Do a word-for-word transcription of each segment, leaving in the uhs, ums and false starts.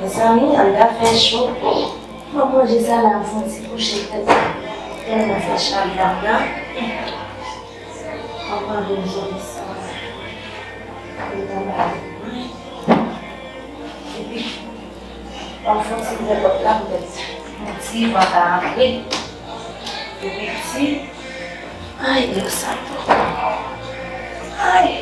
Mezanmi, anndan fè cho. Mwen manje sa la, m fè yon ti kouche tèt. Tèlman fè chalè anndan. Mwen manje yon sòti sa. Mwen anba. Epi, mwen fè yon ti ouvè pòt la poutèt yon ti van ka antre. Epi ti, ay, dlo sa tou. Ay.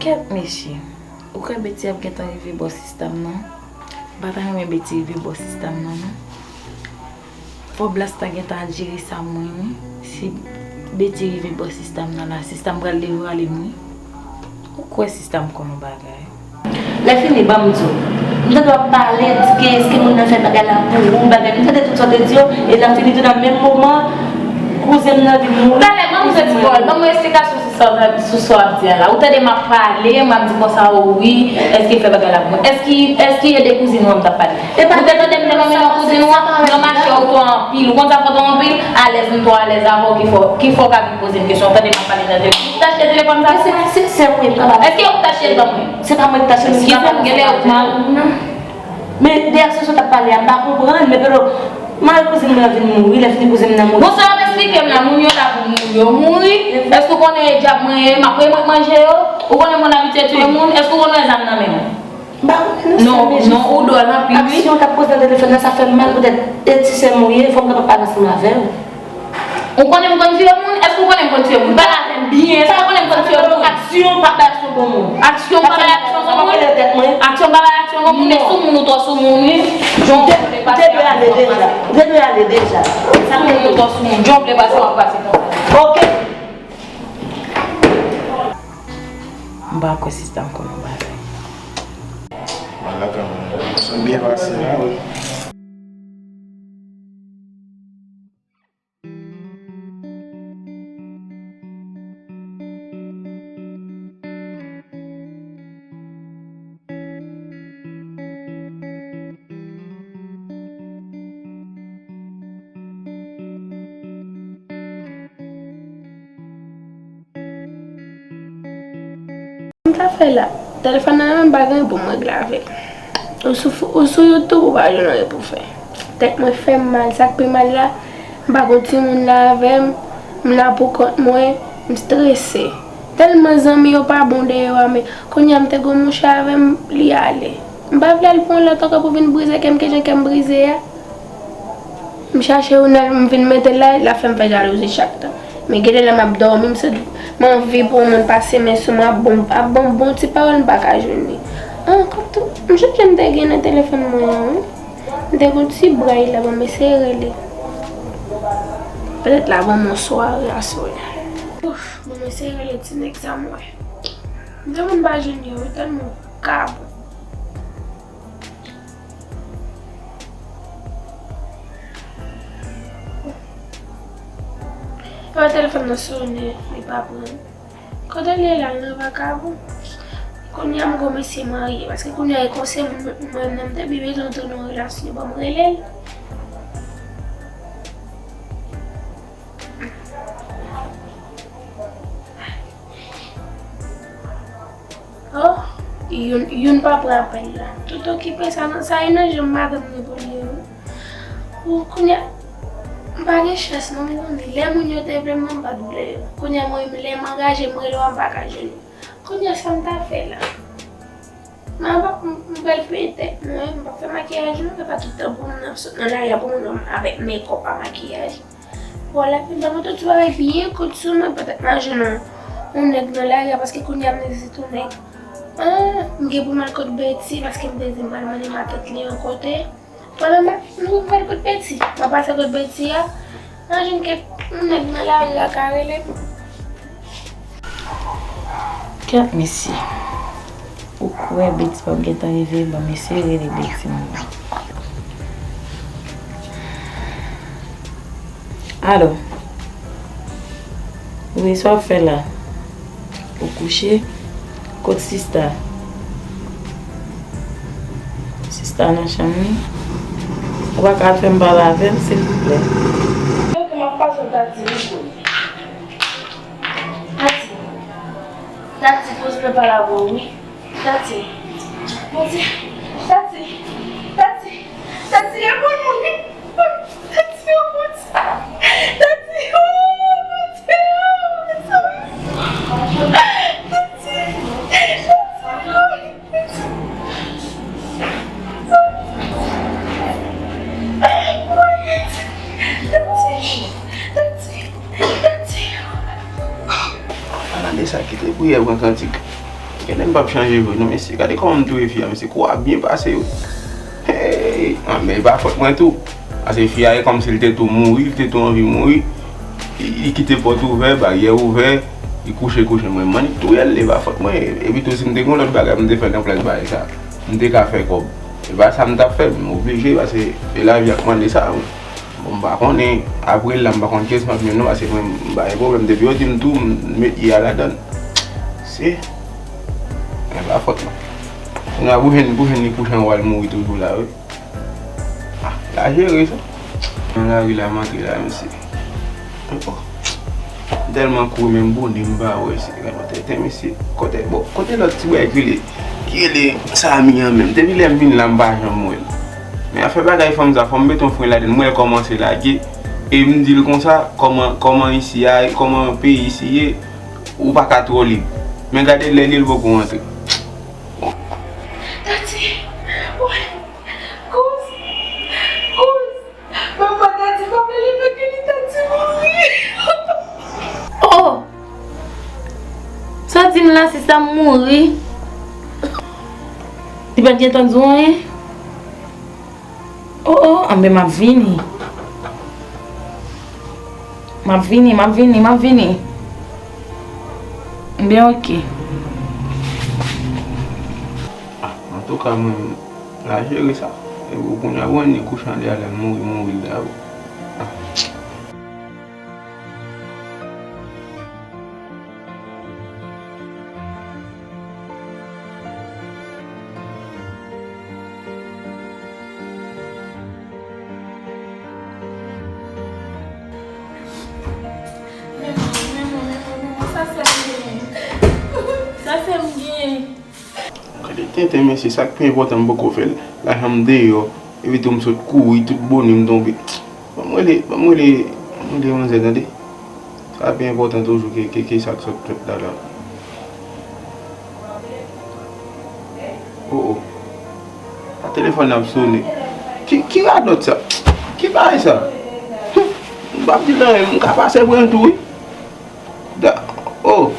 Kèt mesye, ou kwè Betty ap gentan rive bò sistam nan? M pa ta renmen Betty rive bò sistam nan non. Fò Blas ta gentan adjire sa mwen wi. Si Betty rive bò sistam nan la, sistam pral devwale m wi. Ou kwè sistam konn yon bagay? Lè fini, ban m di w. M tande w ap pale, di ke èske moun nan fè bagay la pou ou, bagay. M tande tout sa w te di yo, e lè fini tou nan menm moman, kouzen m nan vin mouri. Talè, ban m yon ti pawòl, ban m yon esplikasyon sou sa w, sou sa w ap di a la. Ou tande m ap pale, m ap di konsa, o wi, èske l fè bagay la pou mwen? Èske, èske e de kouzin ou an m t ap pale? Ou te tande m te nonmen non kouzin ou an, nan mache ou twò anpil. Ou konn sa fè w twò anpil? Alèz, m twò alèz avè w, ki fè w, ki fè w ka vin poze m kesyon. Ou tande m ap pale nan telefòn. Ou t achte telefòn sa pou mwen? Se, se, se mwen, papa. Èske ou t achte l ban mwen? Se pa mwen ki t achte l, se pa mwen ki t achte l. Genlè ou t mal. Men de aksyon sa w t ap pale a, m pa konprann, men pito, mari kouzin mwen an vin mouri, lè fini kouzin m nan mouri. Bon, sa w ap esplike m la, moun yo la pou mouri, yo mouri. Èske ou konnen e dyab mwen ye, m ap remèt manje yo? Ou konnen mwen abitye touye moun, èske ou konn wè zam nan men mwen? M pa konnen non, sè, men jis non, ou dwòl anpil, wi. Aksyon w t ap poze nan telefòn nan, sa fè m mal poutèt e ti sè m ou ye, fò m kapab pale ansanm avè w. Ou konnen m konn tiye moun? Èske ou konnen m konn tiye moun? Pale avè m byen. Èske ou konnen m konn tiye moun? Aksyon pa bay aksyon bon moun. Aksyon pa bay aksyon bon moun? Aksyon pa bay aksyon bon moun? Ou te sou moun, ou twò sou moun, wi. Jan w vle pase. Ou te dwe ale deja. Ou te dwe ale deja. Sou moun, ou twò sou moun. Jan w vle pase, w ap pase konsa. Ok. M pa kwè sistèm konn yon bagay. Bagay kanmenm. Sa byen pase la, wi. M ta fè la. Telefòn nan men m, m pa gen pou m regle avè l. Ou sou, ou sou YouTube, ou pa jwenn anyen pou fè. Tèt mwen fè m mal, sa k pi mal la, m pa gon timoun la avè m, m la pou kont mwen, m strese. Tèlman zanmi yo pa bon deyò a, men kounye a m te gon mouche avè m, li ale. M pa vle al pou yon lòt ankò pou vin brize kè m, ke jan kè m brize a. M chache Ronald, m vin mete l la, l ap fè m fè jalouzi chak tan. Men gen de lè m ap dòmi, m sot, m anvi pou yon moun pase men sou mwen, ap bon, ap ban m bon ti pawòl, m pa ka jwenn li. An, kòm tou, m sonje m te gen nan telefòn mwen an, wi. M te gon ti bray la, ban m eseye rele. Petèt l a ban m yon sware aswè. Ouf, ban m eseye rele ti nèg sa m wè. M te konn pa jwenn yo, wi, tèlman kabon. Epa telefòn nan sonnen, li pa pran. Kote l ye la, nan vakabon? Kounye a m gon mesye marye, paske kounye a e konsèy mwen, mwen menm te byen bezwen antre nan relasyon, ban m rele l. Oh, youn, youn pa pran apèl la. Tout okipe sa nan, sa e nan janm madanm li pou li ye wi. Ou kounye a, m pa gen chans non, m konnen. Lè moun yo te vle m nan, m pa t vle yo. Kounye a mwen, lè m angaje, m rele w, m pa ka jwenn ou. Kounye a sa m ta fè la? Mwen pa, m, m pral penyen tèt mwen, m pa fè makiyaj non, e pa tout tan pou moun ap sot nan lari a pou moun wè m avèk mekòp a makiyaj. Bon, la, m ban mwen tout ti bagay byen kout sou mwen, petèt m a jwenn yon, yon nèg nan lari a, paske kounye a m te di se tou nèg. Ah, m gen pou m al kot Betty, paske m te di m pral mande matant li yon kote. Pandan m ap, m pral kot Betty. M ap pase kot Betty a, m a jwenn kèk nèg nan lari a ka rele m. Kèt mesye. Ou kwè Betty p ap gentan rive? Ban m eseye rele Betty mwen. Alo. Wi, sa w ap fè la? Ou kouche? Kot sista? Sista nan chanm li? Ou pa ka fè m pale avè l, silvouplè? Ok, m ap pase w Tati, wi, boo. Tati. Tati, poze m pale avè w, wi. Tati. Bondye. Tati. Tati. Tati, e mwen, mwen. Tati, oh, Bondye. Tati, oh, Bondye, oh, Bondye. Tati. Tati, oh. Ala de sa kite priyè pran kantik. Gen nèg m p ap chanje vre non, mesye. Gade kòman m touye fi a, mesye. Kou a byen pase wi. Hey! Ah, men e pa fòt mwen tou. Paske fi a e kòmsi l te tou mouri, l te tou anvi mouri. Li, li kite pòt ouvè, baryè ouvè, li kouche, kouche. Mwen, m annik touye l, e pa fòt mwen. Epi tou, si m te gen yon lòt bagay pou m te fè nan plas bagay sa, m te ka fè kòb. E pa sa m t ap fè, m oblije, paske e lavi a k mande sa wi. Bon, m pa konnen, apre la, m pa konn kiyès m ap jwenn non, paske mwen, m pa gen pwoblèm. Depi yo di m tou, m met ye a ladan l. Se, e pa fòt mwen. Kounye a, pou jwenn, pou jwenn li kouche anwo a, l mouri toujou la, wi. Ah, la jere sa. Nan lari la, m antre la, mesye. Oh. M tèlman kouri, menm bone m pa wè, se gade yon tenten, mesye. Kote, bon, kote lòt ti bway ki rele, ki rele Samy an menm? Depi lè m vin la, m pa janm wè l. Men afè bagay fanm sa, fò m mete yon fren ladan l. M wè l kòmanse lage, e m di l konsa, kòman, kòman isi a, kòman peyi isi ye, ou pa ka twò lib. Men gade lè li ye, l poko antre. Tati, wè, kouz, kouz. Manman Tati pa vle leve, Kelly Tati mouri. Oh! Sa w di m la, sista m mouri? Li pa t gentan di w anyen? Oh, oh, anben m ap vini. M ap vini, m ap vini, m ap vini. Anben, oke. Ah, antouka, mwen, la jere sa. E pou kounye a, bon, li kouche anlè a la, l mouri, mouri la, wi. Ah. Men mwen, men mwen, men mwen, men mwen, sa sè m genyen. Sa sè m genyen. Gade tenten, mesye, sa k pi enpòtan m poko fè l. Lajan m deyò, epi tou m sot kouri, tout bone m tonbe. Ban m rele, ban m rele, ban m rele manzè, tande. Sa pi enpòtan toujou ke, ke, ke sa k sot fèt la, la. Oh, oh. A telefòn ap sone. Ki, ki radòt sa? Ki bagay sa? Hum, m p ap di l anyen, m ka pase pran l tou, wi. Da, oh.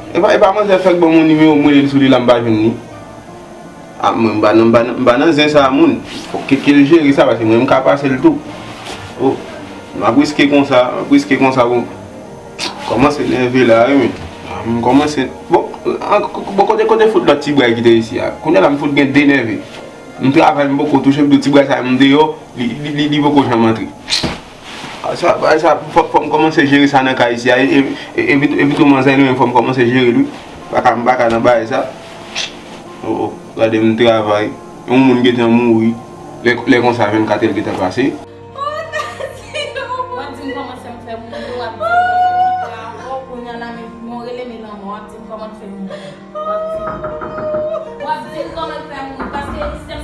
E pa, e pa manzè fèk ban m yon nimewo, m rele l sou li la, m pa jwenn li. Ah, mwen, m pa nan, m pa nan, m pa nan zen sa a, moun. Fòk ke, ke l jere sa, paske mwen, m ka pase l tou. Oh. M ap riske konsa, m ap riske konsa pou kòmanse nève la, wi, men. Ah, m kòmanse, bon, an, bon, kote, kote fout lòt ti bway ki te isi a? Kounye a la, m fout gen de nève. M travay, m poko touche, m di ti bway sa, m deyò, li, li, li, li poko janm antre. A sa, bagay sa, fò, fò m kòmanse jere sa nan kay isi a. E, e, e, epi, epi tou manzè li menm, fò m kòmanse jere l, wi. Pa ka, m pa ka nan bagay sa. Oh, oh, gade m travay. Yon moun gentan mouri. Lè, lè konsa vennkat è l gentan pase. W ap di m kòman fè m fè moun, w ap di m kòman fè m fè moun, w ap di m kòman fè moun. W ap di m kòman fè moun, paske se